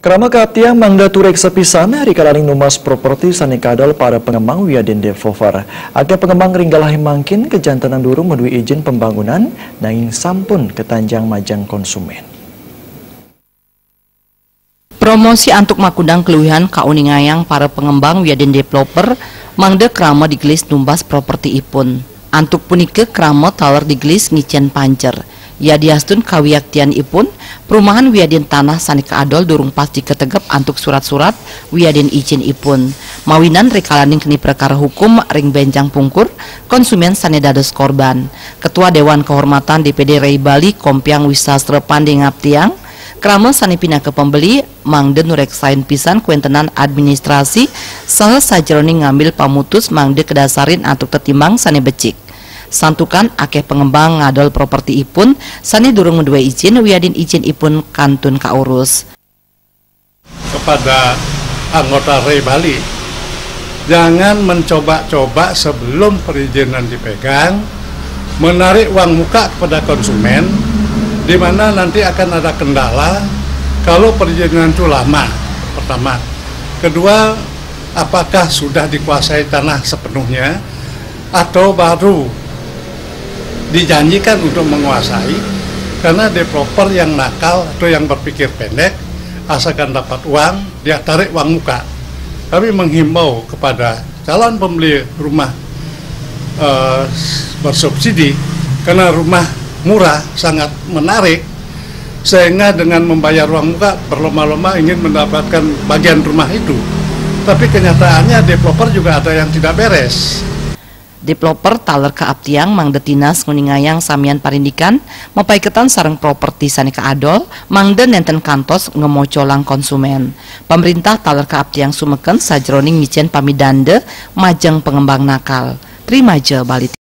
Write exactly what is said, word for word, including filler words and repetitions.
Krama kaaptiang mangda tureksa pisan rikalaning numbas properti sane kaadol para pengembang wiadin developer. Akeh pengembang ring galahe mangkin kajantenan durung maduwe ijin pembangunan, nanging sampun katanjang majeng konsumen. Promosi antuk makudang kaluihan kauningayang para pengembang wiadin developer mangda krama digelis numbas propertiipun. Antuk punika krama taler digelis ngicen pancer. Yadiastun kawiaktianipun, perumahan wiadin tanah sane kaadol durung pasti kategep antuk surat-surat wiadin ijinipun. Mawinan rikalaning keni prekara hukum ring benjang pungkur, konsumen sane dados korban. Ketua Dewan Kehormatan D P D Ri Bali Kompiang Wisastra Pande ngaptiang, krama sane pinaka pembeli mangda nureksain pisan kawentenan administrasi saha sajeroning ngambil pamutus mangda kadasarin antuk tetimbang sane becik. Santukan akeh pengembang ngadol propertiipun sane durung maduwe ijin wiadin ijinipun kantun kaurus. Kepada anggota Ri Bali, jangan mencoba-coba sebelum perizinan dipegang menarik uang muka kepada konsumen, di mana nanti akan ada kendala kalau perizinan itu lama, pertama. Kedua, apakah sudah dikuasai tanah sepenuhnya atau baru dijanjikan untuk menguasai? Karena developer yang nakal atau yang berpikir pendek, asalkan dapat uang, dia tarik uang muka. Kami menghimbau kepada calon pembeli rumah, eh, bersubsidi, karena rumah murah sangat menarik, sehingga dengan membayar uang muka berlomba-lomba ingin mendapatkan bagian rumah itu. Tapi kenyataannya developer juga ada yang tidak beres. Developer taler kaaptiang mangda tinas nguningayang samian parindikan mapaiketan sareng properti sane kaadol, mangda nenten kantos ngamocolang konsumen. Pamrintah taler kaaptiang sumeken sajeroning ngicen pamidanda majeng pengembang nakal. Trimaja Bali.